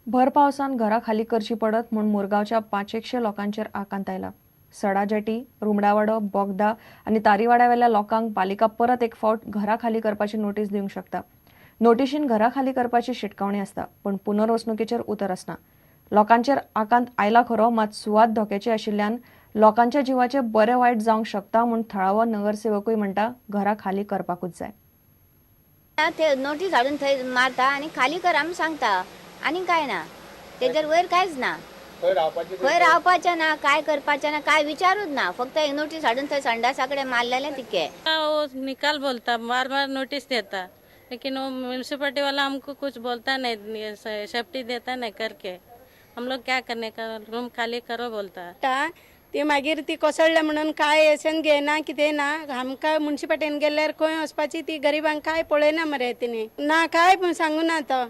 भर पावसान घरां खाली करची पडत म्हूण मुरगांवच्या पांचेकशे लोकांचेर आकांत आयला. सडा जेटी, रुमडावाडो, बोगदा आनी तारीवाड्यावेल्या लोकांक पालिका परत एक फावट घरां खाली करपाची नोटीस दिवंक शकता. नोटिशीन घरां खाली करपाची शिटकावणी आसता, पूण पुनर्वसणुकेचेर उतर आसना. लोकांचेर आकांत आयला खरो, मात सुवात धोक्याची आशिल्ल्यान लोकांच्या जिवाचें बरें वायट जावंक शकता म्हूण थळावो नगरसेवकूय म्हणटा, घरां खाली करपाकूच जाय. ते नोटीस हाडून थंय मारता आनी खाली करा म्हूण सांगता, आनी काय ना. तेजेर वयर कांयच ना. खंय रावपाची? खंय रावपाचें ना, काय करपाचें ना, काय विचारूच ना. फक्त एक नोटीस हाडून थंय संडासा कडेन मारलेलें तितकें. वो निकाल बोलता, बार बार नोटिस देता, लेकिन वो म्यूनसिपलिटी वाला हमको कुछ बोलता नहीं, सेफ्टी देता नहीं करके. हम लोग क्या करने का? रूम खाली करो बोलता. ती मागीर ती कोसळ्ळ्या म्हणून काय एशन घेयना, कितें ना. आमकां मुन्सिपालिटीन गेल्यार खंय वचपाची ती गरिबांक काय पळयना मरे तिणी. ना काय सांगूना तो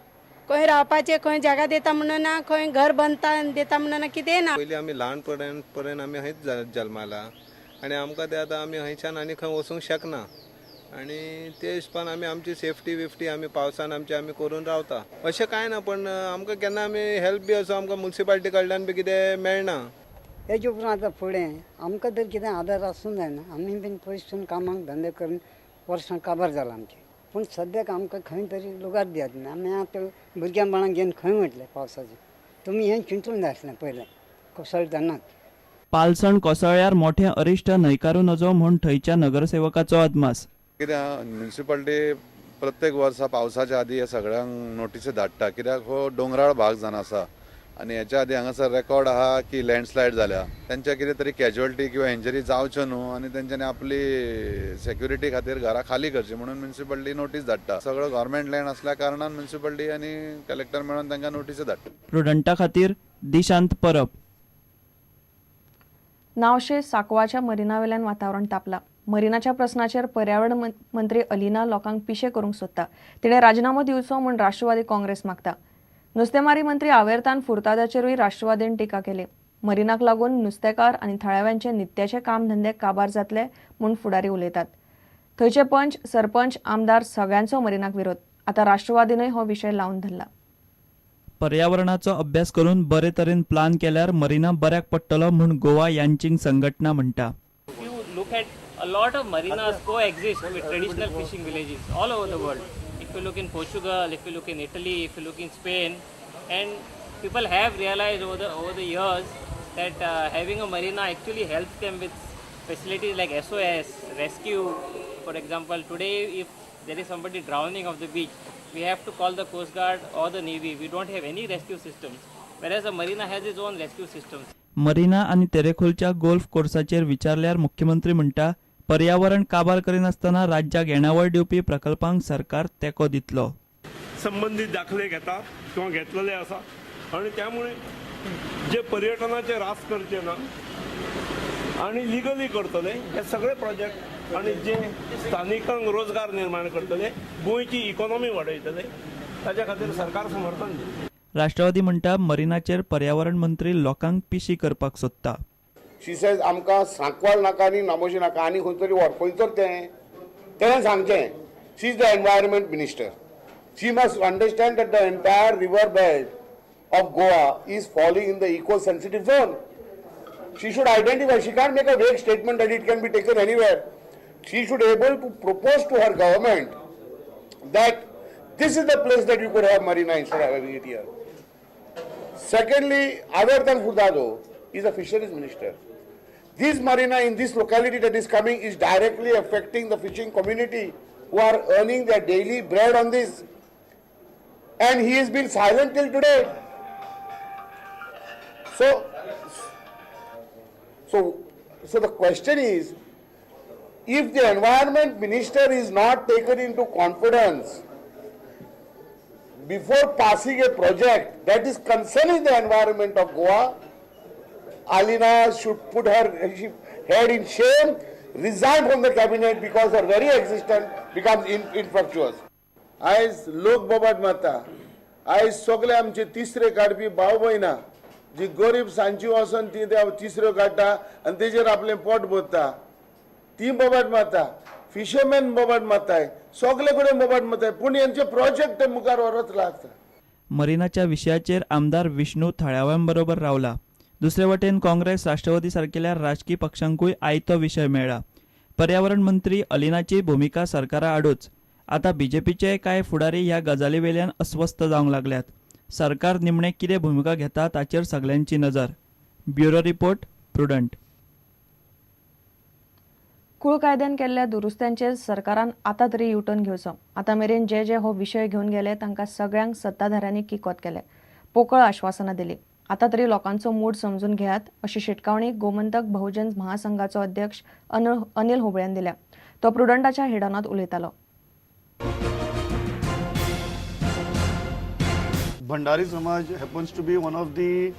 खंय रावपाचें, खंय जागा दिता म्हणून ना, खंय घर बांदता दिता म्हणून ना, कितें ना. पयलीं आमी ल्हान पर्यंत पर्यंत आमी हंयच जल्माला आनी आमकां ते आतां आमी हंयच्यान आनी खंय वचूंक शकना आनी ते हिसपान आमी आमची सेफ्टी बिफ्टी आमी पावसान आमची आमी करून रावता. अशें कांय ना, पण आमकां केन्ना आमी हेल्प बी असो आमकां मुन्सिपालिटी कडल्यान बी कितें मेळना. हेजे उपरांत आतां फुडें आमकां तर कितें आदार आसूंक जायना. आमी बीन पयसून कामाक धंदे करून वर्सां काबार जालां आमचें, पूण सद्याक आमकां खंय तरी लुगार दियात. आमी आतां भुरग्यां बाळांक घेवन खंय वयतले पावसाचें? तुमी हें चिंतूंक जाय आसलें पयलें कोसळटनाच. पालसण कोसळ्ळ्यार मोठें अरिश्ट न्हयकारूं नजो म्हूण थंयच्या नगरसेवकाचो अदमास. कित्याक म्युनिसिपालिटी प्रत्येक वर्सा पावसाच्या आदी हे सगळ्यांक नोटिसी धाडटा, कित्याक हो दोंगराळ भाग जावन आसा आनी हेच्या आदी हांगासर रेकॉर्ड आहा की लँडस्लायड जाल्या, तेंच्या कितें तरी कॅज्युअलिटी किंवा इंजरी जावच्यो न्हू आनी तेंच्यांनी आपली सेक्युरिटी खातीर घरां खाली करची म्हणून म्युनिसिपालिटी नोटीस धाडटा. सगळो गव्हर्मेंट लँड असल्या कारणान म्युनिसिपालिटी आनी कलेक्टर मेळून तांकां नोटीसी धाडटा. प्रुडंटा खातीर दिशांत परब. नावशे साकवाच्या मरिनावेल्यान वातावरण तापलां. मरिनाच्या प्रस्नाचेर पर्यावरण मंत्री अलिना लोकांक पिशे करूंक सोदता. तिणें राजिनामो दिवचो म्हूण राष्ट्रवादी काँग्रेस मागता. नुस्तेमारी मंत्री आवेर्तान फुर्तादाचेरूय राष्ट्रवादीन टिका केली. मरिनाक लागून नुस्तेकार आनी थळाव्यांचे नित्याचे कामधंदे काबार जातले म्हूण फुडारी उलयतात. थंयचे पंच, सरपंच, आमदार सगळ्यांचो मरिनाक विरोध. आतां राष्ट्रवादीनय हो विशय लावन धरला. पर्यावरणाचो अभ्यास करून बरे तरेन प्लान केल्यार मरिना बऱ्याक पडटलो म्हूण गोवा यांचींग संघटना म्हणटा. If you look at, a lot of marinas coexist with traditional fishing villages all over the world. If you look in Portugal, if you look in Italy, if you look in Spain, and people have realized over the years that having a marina actually helps them with facilities like SOS, rescue. For example, today if there is somebody drowning off the beach, we have to call the Coast Guard or the Navy. We don't have any rescue systems. Whereas a marina has its own rescue systems. Marina आनी तेरेखोलच्या golf कोर्साचेर विचारल्यार मुख्यमंत्री म्हणटा, पर्यावरण काबार करिनासतना राज्याक येणावळ दिवपी प्रकल्पांक सरकार तेंको दितलो. संबंधित दाखले घेतात किंवा घेतलेले आसा आणि त्यामुळे जे पर्यटनाचे रास करचे ना आणि लिगली करतले हे सगळे प्रोजेक्ट आणि जे स्थानिकांक रोजगार निर्माण करतले, गोंयची इकॉनॉमी वाडयतले, ताच्या खातीर सरकार समर्थन दितलें. राष्ट्रवादी म्हणटा, मरिनाचेर पर्यावरण मंत्री लोकांक पिशी करपाक सोदता. शी सेज आमकां सांकवाळ नाका आनी नामोशी नाका, आनी खंय तरी व्हर. खंयसर तें तेणें सांगचें. She is the environment minister. She must understand that the entire river bed of Goa is falling in the eco sensitive zone. She should identify. She can't make a vague statement that it can be taken anywhere. She should able to propose to her government that this is the place that you could have marina instead of having it here. Secondly, Avertan Furtado is a fisheries minister. This marina in this locality that is coming is directly affecting the fishing community who are earning their daily bread on this. And he has been silent till today. So the question is, if the environment minister is not taken into confidence before passing a project that is concerning the environment of Goa, Alina should put her head in shame, resign from the cabinet, because her very existence becomes infructuous. आयज लोक बोबाट मारता. आयज सगळे आमचे तिसरे काडपी भाव भयणां जी गरीब सांजची वचोन ती त्या तिसऱ्यो काडटा आनी तेजेर आपलें पोट भरता, ती बोबाट मारता. फिशरमॅन बोबाट मारताय, सगळे कडेन बोबाट मारताय, पूण हेंचे प्रोजेक्ट ते मुखार व्हरत लागता. मरिनाच्या विशयाचेर आमदार विष्णू थळाव्यांबरोबर रावला. दुसरे वटेन काँग्रेस, राष्ट्रवादी सारकेल्या राजकी पक्षांकूय आयतो विशय मेळ्ळा. पर्यावरण मंत्री अलिनाची भुमिका सरकारा आडूच. आतां बीजेपीचे कांय फुडारी ह्या गजाली वेल्यान अस्वस्थ जावंक लागल्यात. सरकार निमणे कितें भुमिका घेता ताचेर सगल्यांची नजर. Bureau report, Prudent. कुळ कायद्यान केल्ल्या दुरुस्त्यांचेर सरकारान आतां तरी युटर्न घेवचो. आतां मेरेन जे जे हो विशय घेवन गेले तांकां सगळ्यांक सत्ताधाऱ्यांनी किकोत केले, पोकळ आश्वासनां दिली. आतां तरी लोकांचो मूड समजून घेयात अशी शिटकावणी गोमंतक बहुजन महासंघाचो अध्यक्ष अनिल होबळ्यान दिल्या. तो प्रुडंटाच्या हेडॉनांत उलयतालो. Bhandari Samaj happens to be one of the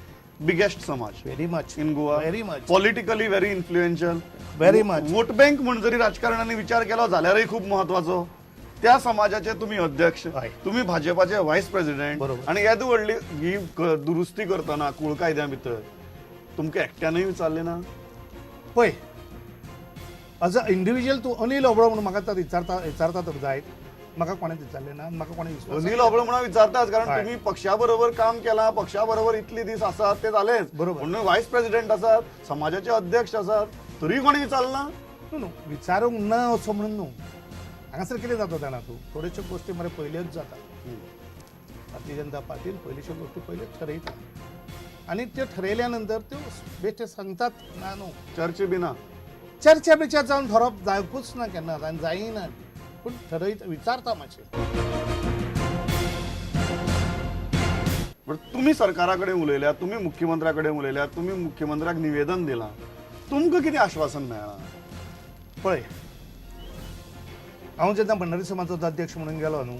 biggest Samaj. Very much. In Goa. Very much. Politically very influential. Very much. Vote bank म्हण जरी राजकारणाने विचार केलो जाल्यारय खूब महत्वाचो. त्या समाजाचे तुम्ही अध्यक्ष, तुम्ही भाजपाचे व्हायस प्रेसिडेंट, आणि येदी व्हडली ही दुरुस्ती करतना कुळ कायद्या भितर तुमकां एकट्यानूय विचारलें ना? पळय, एज अ इंडिव्हिज्युअल तूं अनिल होबळो म्हणून म्हाका विचारता तर जायत, म्हाका कोणें विचारलें ना, म्हाका कोणें विश्वास अनिल होबळो म्हणून विचारताच, कारण तुम्ही पक्षा बरोबर काम केला, पक्षा बरोबर इतले दीस आसात ते जालेच, बरोबर, म्हणून व्हायस प्रेसिडेंट आसात, समाजाचे अध्यक्ष आसात, तरी कोणी विचारलं ना? न्हू, विचारूंक ना असो म्हणून न्हू. हांगासर कितें जाता जाणा तूं, थोड्योश्यो गोश्टी मरे पयल्योच जाता. भारतीय जनता पार्टीन पयलीच्यो गोश्टी पयल्योच ठरयता आनी त्यो ठरयल्या नंतर त्यो बेश्टे सांगतात ना न्हू, चर्चे बी ना, चर्चा बिर्चा जावन ठरोवप जावकूच ना केन्ना आनी जायना, पूण ठरयता, विचारता मातशें. तुम्ही सरकारा कडेन उलयल्या, तुम्ही मुख्यमंत्र्या कडेन उलयल्या, तुम्ही मुख्यमंत्र्याक निवेदन दिलां, तुमकां कितें आश्वासन मेळ्ळां? पळय, हांव जेन्ना भंडारी समाजाचो अध्यक्ष म्हणून गेलो न्हू,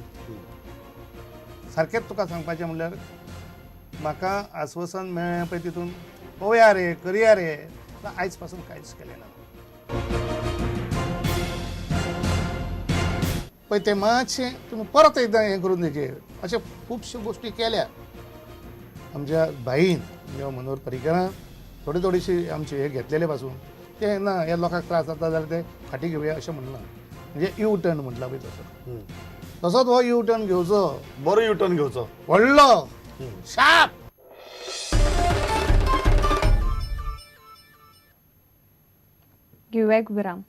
सारकेंच तुका सांगपाचें म्हणल्यार म्हाका आश्वासन मेळ्ळें पळय तितून पळोवया रे, करया रे, आयज पासून कांयच केलें ना. पळय तें मातशें तुमी परत एकदां हें करून दिवचें, अशें खुबश्यो गोश्टी केल्या आमच्या भाईन, किंवा मनोहर पर्रीकरान थोडी थोडीशी आमचे हे घेतलेले पासून ते ना ह्या लोकांक त्रास जाता जाल्यार ते फाटीं घेवया अशें म्हणलां. म्हणजे यू टर्न म्हटला पळय तसो, तसोच हो यू टर्न घेवचो, बरो यू टर्न घेवचो, व्हडलो शार्प. घेवया एक विराम.